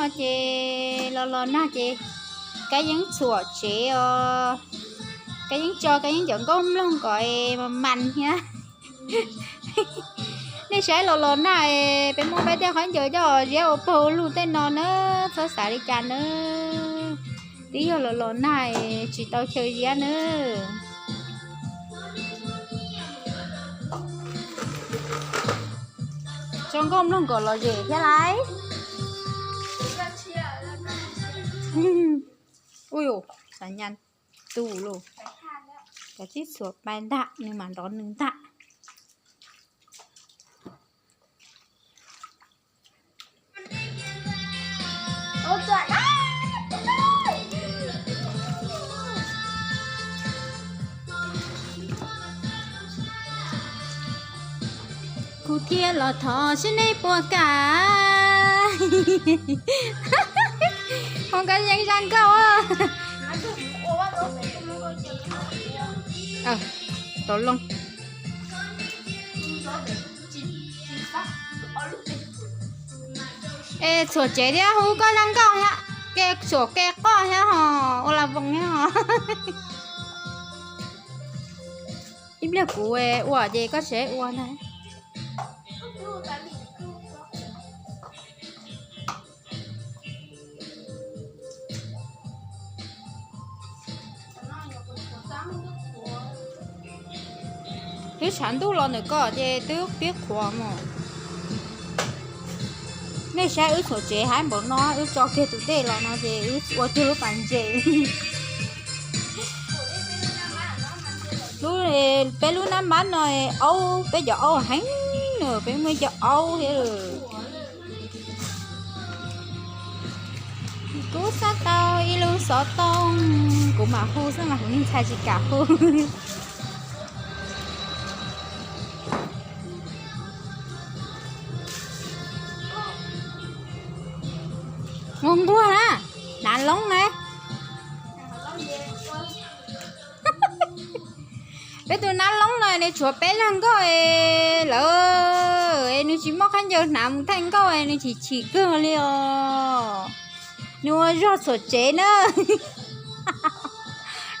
Ces los los nag ces Kab yeej txhuam tsev os. Kab yeej tso Kab yeej cov nkauj mloog kom mas mas thiab. Nej saib los los nag, peb muab peb tej khaub ncaws coj ziab ua pawg ua lug tej no na, txhob xav li cas na. Twb yog los los nag tsis tau chaw ziab na. Tso nkauj mloog kom lom zem thiab lauj. Ui, xav nyas tu lauj. Kav tsij txhuam pai ntag, nws mam nrov nws ntag. Kuv thiaj los thov seb nej puas kam. Hos Kab yeej zaj nkauj. Tau loo. Es txhuam tsev thiab hu koj zaj nkauj thiab, ke txhuam ke qoj thiab hos ua las voos thiab hos. Ib pliag kuv ua ces koj tseem ua ntag. Twb tshav ntuj los ntawm ko ces twb pib qhuav mus. Nej saib wb txhuam tsev haib npaum no, wb tso kiag tus dej los no ces wb ua kiag lub pas ntses. Lub, peb lub nab npab no aub, peb cov aub heev na, peb muaj ib co aub thiab. Kuv xav tau ib lub xov tooj, kuv mam hu xwb mas kuv niag ntxhais tsis kam hu. Nquag nquag na, hnav loob na. Peb tus nab loob no nws tshuav peb zaj nkauj lawm, nws tsis muaj khaub ncaws hnav mus thaij nkauj, nws chim chim kawg li os. Nws ua zog txhuam tsev na.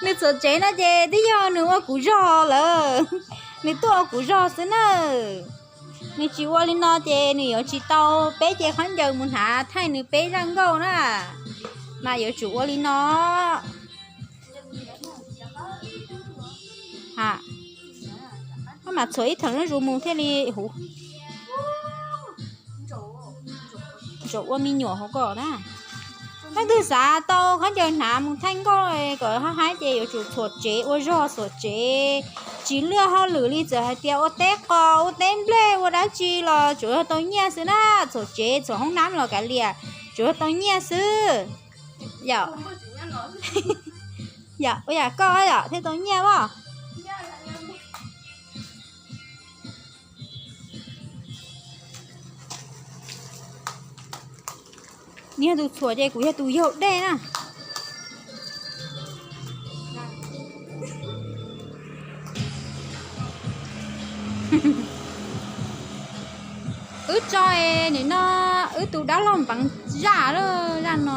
Nws txhuam tsev no ces twb yog nws ua kuv zog lawm. Nws tuaj ua kuv zog xwb na. Nws tsis ua li no ces nws yuav tsis tau peb ce khaub ncaws mus hnav thaij nws peb zaj nkauj na. Mas yuav tsum ua li no. Ha, koj mam txhuam ib theem zuj zus mus thiaj li huv. Tsuas ua me nyuam hauv ko na. Leej twg xav tau khaub ncaws hnav mus thaij nkauj kom haib haib ces yuav tsum txhuam tsev ua zog txhuam tsev. Tsis luaj hauj lwm li txawm hais tias ua teb qos ua teb nplej ua dab tsi los tsuas yog tau nyiaj xwb na. Txhuam tsev txhuam hoob nab los kav liam tsuas yog tau nyiaj xwb. Yom, yom, ua yam koj yom thiaj tau nyiaj as. Nws yog tus txhuam ces kuv yog tus yaug dej na. Wb tso nim no wb tus dab laug npeev zaj lawm zaj no.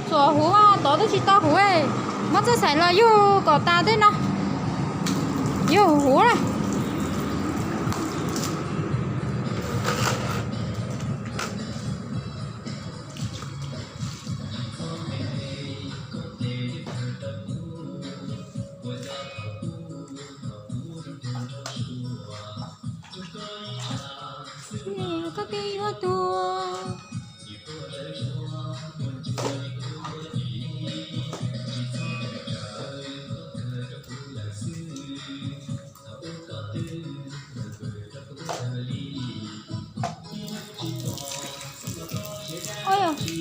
Txhuam huv tod twb tsis tau huv, muab txoj xaim los yug kom tas tej no. Yug huv na.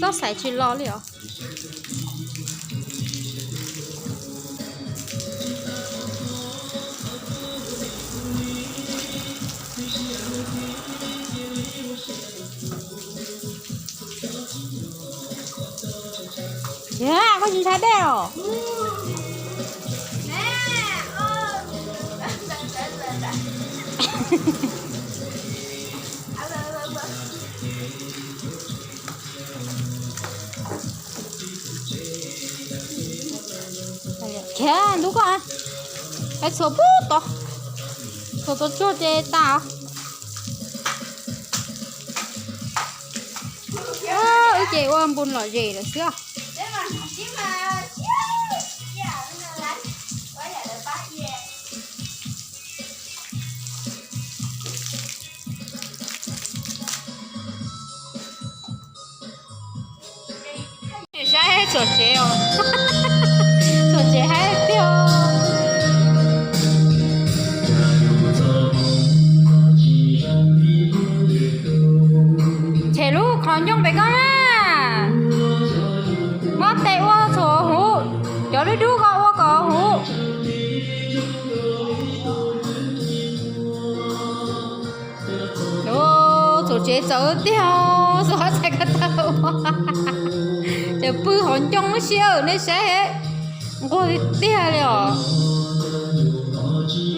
Txoj xaim tsis los li os. Koj tsis ntshai dej os? Thiab ntub koj, es txhuam pub tod, txhuam txhua tsuag ces tas. Wb ces ua npu lom zem lawm xwb. Saib txhuam tsev os, txhuam tsev haib tiag. Tshem lub qhov ncoo pem koj na. Muab tes ua txhuam huv, cov dub dub ko ua kom huv. Txhuam tsev txawv tiag, txhuam txhais ko taw ua, ces pw hauv ncoo lub siab nej saib, nquag tiag tiag li os.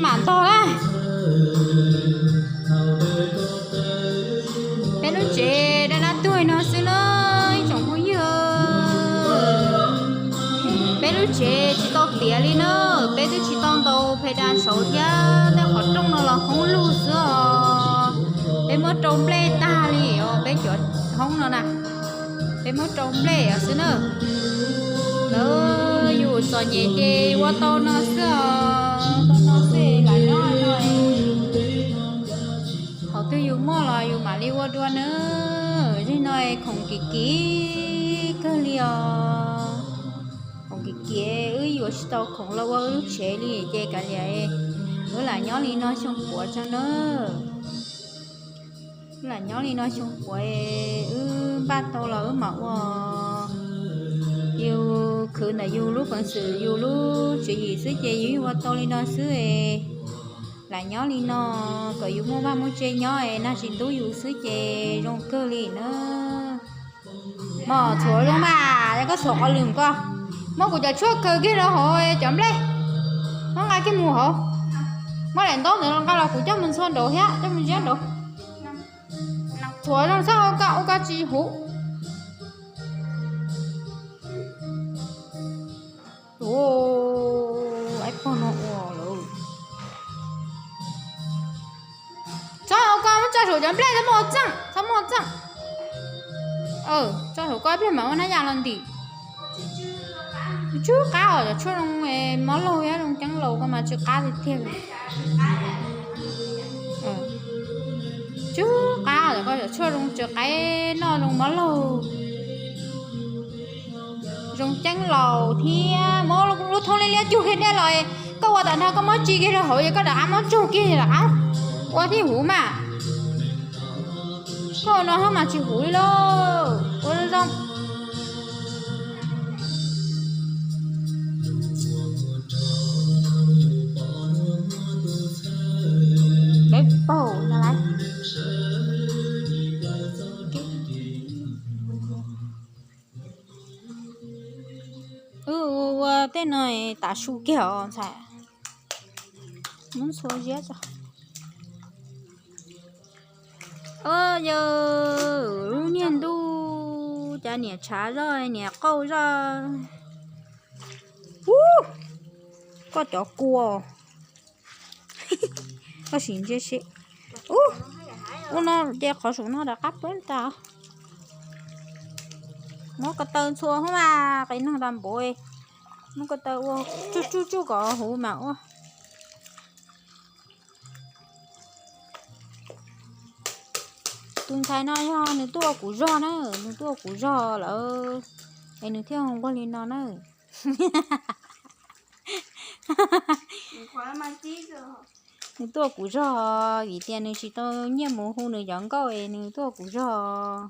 Mam ntog na. Peb lub tsev dab dab tuag no xwb na, ib tsoom phooj ywg. Peb lub tsev tsis tau tiav li na, peb twb tsis tau ntaus phe da saud thiab, tej qhov rooj no los khoob lug xwb os. Peb muab rau nplej tag li os, peb cov hoob no na, peb muab rau nplej xwb na. Lawv yus txom nyem ces ua tau no xwb os, tau no xwb lam nyob no. Thaum twg yus muaj los yus mam li ua dua na. Zim no khoom kim kim kawg li os. Khoom kim kim, wb yuav tsis tau khoom los ua wb lub tsev li ces kav liam, wb lam nyob li no xyoo puav tso na. Wb lam nyob li no xyoo puav, wb npaj tau los wb mam ua. Yus khwv ntawm yus lub peev xwm yus lub tswv yim xwb ces yus ua tau li no xwb. Lam nyob li no kom yus muaj vaj muaj tse nyob es nag tsis ntub yus xwb ces zoo kawg li na. Mos txhuam zoo mas, yog koj txhuam qhov lwm ko, muab kuv cov tshuaj kaw kiag rau hauv cov nplej, muab nqa kiag mus hauv. Muab daim ntaub ntawd nqa los kuv coj mus ntxhua nraud thiab coj mus ziab nraud. Txhuam zoo txhob ua koj, ua koj tsis huv. Ib pog no ua lawm. Txhob ua koj, muab tso saum cov nplej, txhob muab ua txeej, txhob muab ua txeej. Tso saum ko ib pliag mam ua nab yas los ntim. Tsw qab os, cov tshuaj zoo mob laug thiab zoo ceeb laus ko mas tsw qab tiag tiag li. Tsw qab os, cov tshuaj zoo tsw qab noj zoo mob laug. Zoo ceeb laus thiab mob lub thoob liab liab cug kiag dej los, koj ua tam no koj muab tsi kiag rau hauv es koj rov qab muab tsug kiag rov qab ua thiaj huv mas. Koj ua no hab mas tsis huv li lauj, ua zoo zoo. Peb paug no lawm. Wb ua tej no tav su kiag os ntxhais. Muab ntxhua ziab tso. Yawg, lub niag ntuj cas niam tshav zoj niam qauj zoj. Ub, koj cov kua. Koj sim ntsia seb. Ub, ua no ces qhov saum no rov qab puab tas. Muab ko taw ntxhua hub mas qis neeg tas npaum. Muab ko taw ua tsuj tsuj tsuj kom huv mas ua. Tus ntxhais no yog nws tuaj ua kuv zog na, nws tuaj ua kuv zog lawm es nws thiaj nquag li no na. Nws tuaj ua kuv zog vim tias nws tsis tau nyiaj mus hu nws cov nkauj es nws tuaj ua kuv zog.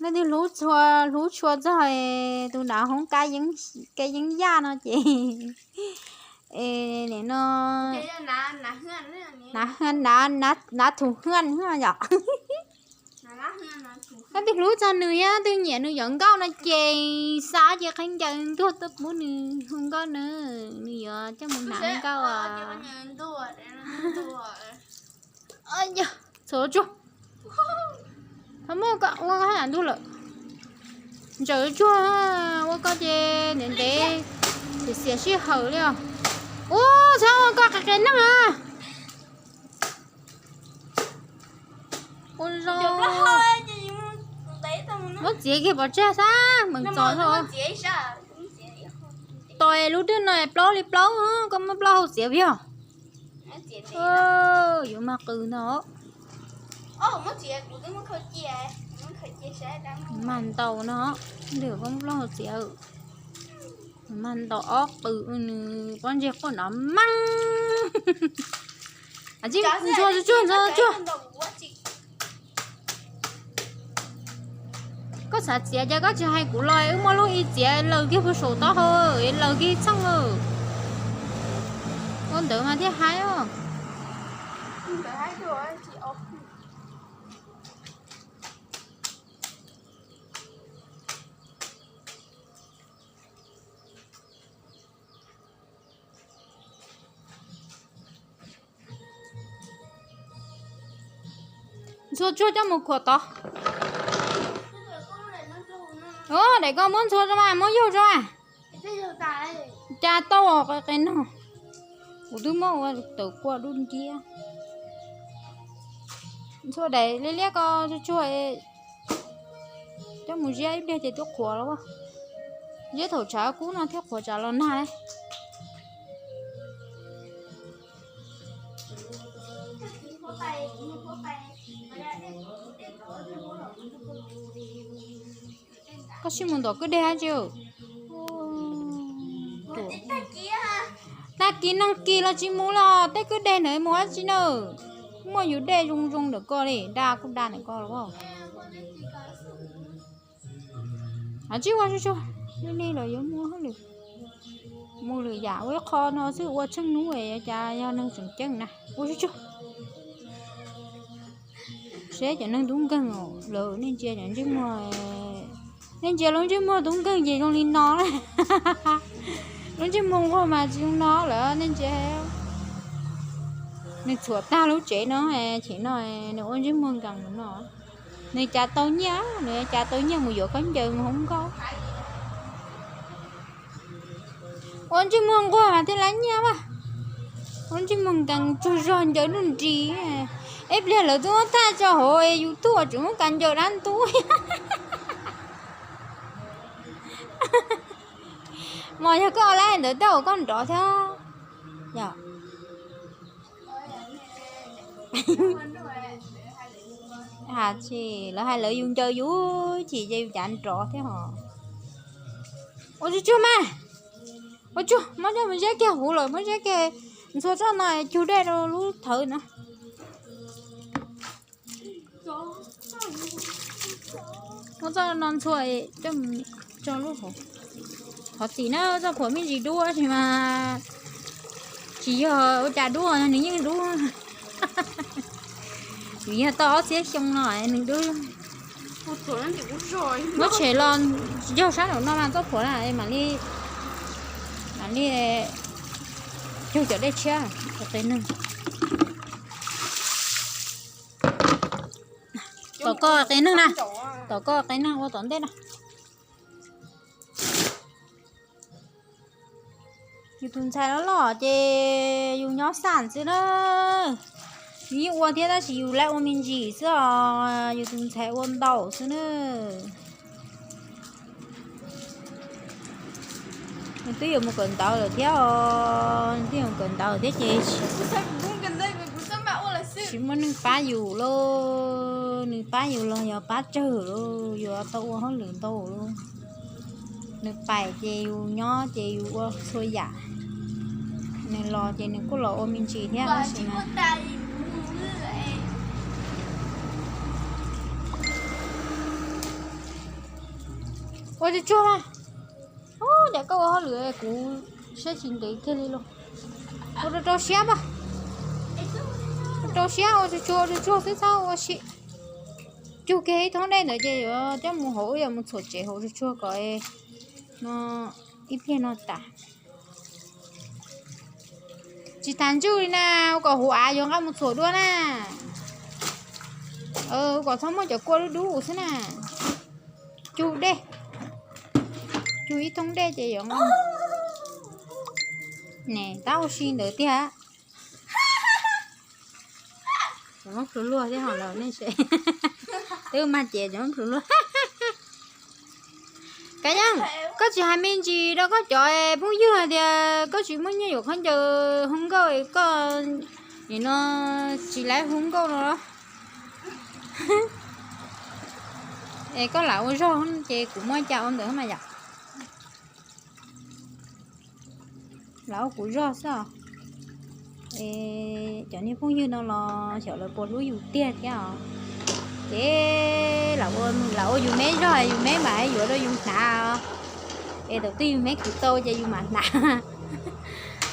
Leej twg hlub txhua, hlub tshua txog es tus nav hoob kab yeeb yaj no ces es nim no nav thum hwj yom. Leej twg hlub txog nws thiab leej twg nyiam nws cov nkauj no ces xa ces qhib ncaws ntuag tuaj pub nws hu nkauj na, nws yuav coj mus hnav nkauj. Txhuam tsuag, ho muaj ua koj hab ntug lawm. Ntsaws tsuag, ua koj ces ntev ntev. Xiam sij hawm li os. Ua txhob ua koj qe qe neeg a. Ua zoo. Muab txiav kiag pov tseg xab meem txos. Tos lub twg no plaub li plaub, koj muab plaub hau txiav yog. Yuav mag qws no. Mag ntaus no, nws koj muab plaub hau txiav. Mag ntaus ob qws, nws pob ntseg quaj nrov meej. Ntxhua tsuag, ntxhua tsuag. Koj xav txiav ces koj tsis hais kuv los wb muab lub ib txiav laws kiag puag saum taub hau, laws kiag txheej. Ua ntawd mas thiaj haib os. Ntxhua tsuag coj mus khuam tod. Daim koj muab ntxhua tso mas, muab yaug tso mas. Cas tau qe qe no. Kuv twb muab ua tawm kua dub ntiab. Ntxhua daim liab liab ko tsuag tsuag, coj mus ziab ib pliag ces twb qhuav lawm. Ziab thaum tshav kub no thiaj qhuav tsam los nag li. Koj sib mus ntawm kwj deg dab tsi? Tag kis neeg kis los tsis mus los tej kwj deg ntawd mus dab tsi na? Muaj yus dej zoo zoo ntawm ko li, da kuj da ntawm ko los. Tsib ua tsuag tsuag, li li los yuav muaj hauj lwm. Mus lwm yam ua ib qho no xwb ua tsheej hnub, cas yog neeg tseem ceeb na. Ua tsuag tsuag. Seb cov neeg tub nkeeg lawv, nej ntsia cov ntsej muag, nej ntsia lub ntsej muag tub nkeeg ces zoo li no. Lub ntsej muag nquag mas tsis zoo no lawm, nej ntsia. Nws txhuam tag lub tsev no, them no, nws ua ntsej muag nkees no. Nws cav tau nyiaj, nws cav tau nyiaj mus yuav khaub ncaws mus hauv nkauj. Ua ntsej muag nquag mas thiaj li nyiaj mas. Ua ntsej muag nkees tsuag zog ncaws nuj nris. Ib pliag lawv twb muab tag tso hauv YouTube tseem muab kav ncaws dab ntub. Mas yog koj ua lawm ntawd tej zaum koj nrov thiab. Lawv hais lawv yus ncaws yus chim ces yus cav nrov thiab hos. Ua tsuag tsuag mas. Ua tsuag, muab coj mus ziab kiag huv lawm, muab ziab kiag ntxhua txoj no cug dej rau lub thawv na. Muab txoj no ntxhua coj mus tso lub hauv. Thov txim na, txoj phuam me ntsis dub tab sis mas tsis yog ua cas dub, nws yeej dub. Vim yog tau ob txhiab xyoo no nws dub. Muab tshem los yog sab nraum no mas txoj phuam na, mam li, mam li cug cov dej tshiab, qe neeg. Tom koj qe neeg na, tom koj qe neeg ua tom ntej na. Yus tus ntxhais loj loj ces yus nyob xam xwb na. Yus yeej ua thiab tab sis yus lawv ua me ntsis xwb os, yus tus ntxhais ua ntau xwb na. Nws twb yuav mus kawm ntawv lawm thiab os, nws twb yuav mus kawm ntawv thiab ces tsis muaj neeg pab yus lauj, nws pab yus los yog pab tsawg lauj, yus tau ua hauj lwm ntau lauj. Nws pais ces yus nyob ces yus ua txhua yam, nws los ces nws kuj los ua me ntsis thiab tab sis mas ua tsuag tsuag mas. Ub, cas koj ua hauj lwm kuv siab tsis ntev kiag li lauj. Ua rau rau siab mas. Rau rau siab, ua tsuag tsuag, ua tsuag tsuag xwb txhob ua si. Cug kiag ib thoob dej ntawd ces yuav coj mus hauv, wb yuav mus txhuam tsev hauv tsuag tsuag kom no ib pliag no tas. Tsis tas ntswj li na, ua kom huv av yuav nqa mus txhuam dua na. Ua kom txhob muaj cov kua dub dub xwb na. Cug dej, cug ib thoob dej ces yuav nqa mus. Ne, tab ua si ntawd tiag. Cov muab plhuav luag thiab ho los nej se. Twb mag ces cov muab plhuav luag. Kav Yeej, koj tsis hais me ntsis rau koj cov phooj ywg hais tias koj tsis muaj nyiaj yuav khaub ncaws hu nkauj es koj nim no tsis laib hu nkauj no los? Es koj lam ua zog ces kuv muaj cas ua ntawd mas yom. Lam ua kuv zog xwb os. Es cov niag phooj ywg no los xyov lawv puas hlub yus tiag thiab os. Ces lam ua yus me zog, yus me mam yuav rau yus hnav os. Es thaum twg yus me khwv tau ces yus mam hnav.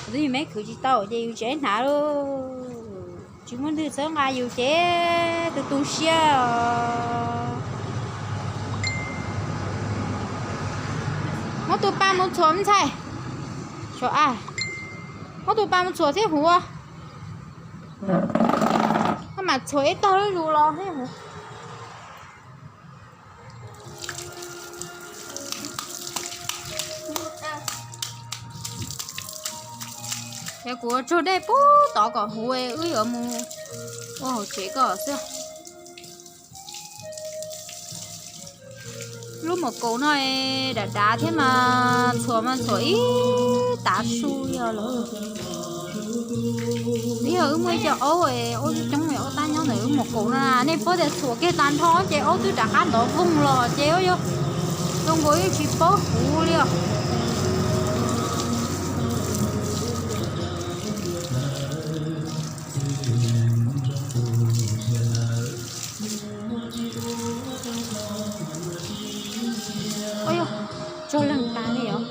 Thaum twg yus me khwv tsis tau ces yus tsis hnav lauj. Tsis muaj leej twg txhawb nqa yus ces tu tu siab os. Muab tus pa mus txhuam me ntxhais. Tso a, muab tus pa mus txhuam thiab huv. Koj mam txhuam ib tog lub zus los thiab huv. Ces kuv ua tsuag dej pub tod kom huv, wb yuav mus ua hauv tsev koj xwb. Lub mum kaus no dav dav thiab mas txhuam mas txhuam ib tav su li os. Twb yog wb muaj ib co aub, aub coob coob, aub tab nyob ntawm lub mum kaus no, nej paub tias txhuam kiag tag nrho ces aub twb rov qab ntov voog los ces yog zoo nkaus yeej tsis paub huv li os. Tsaug leeg tas li os.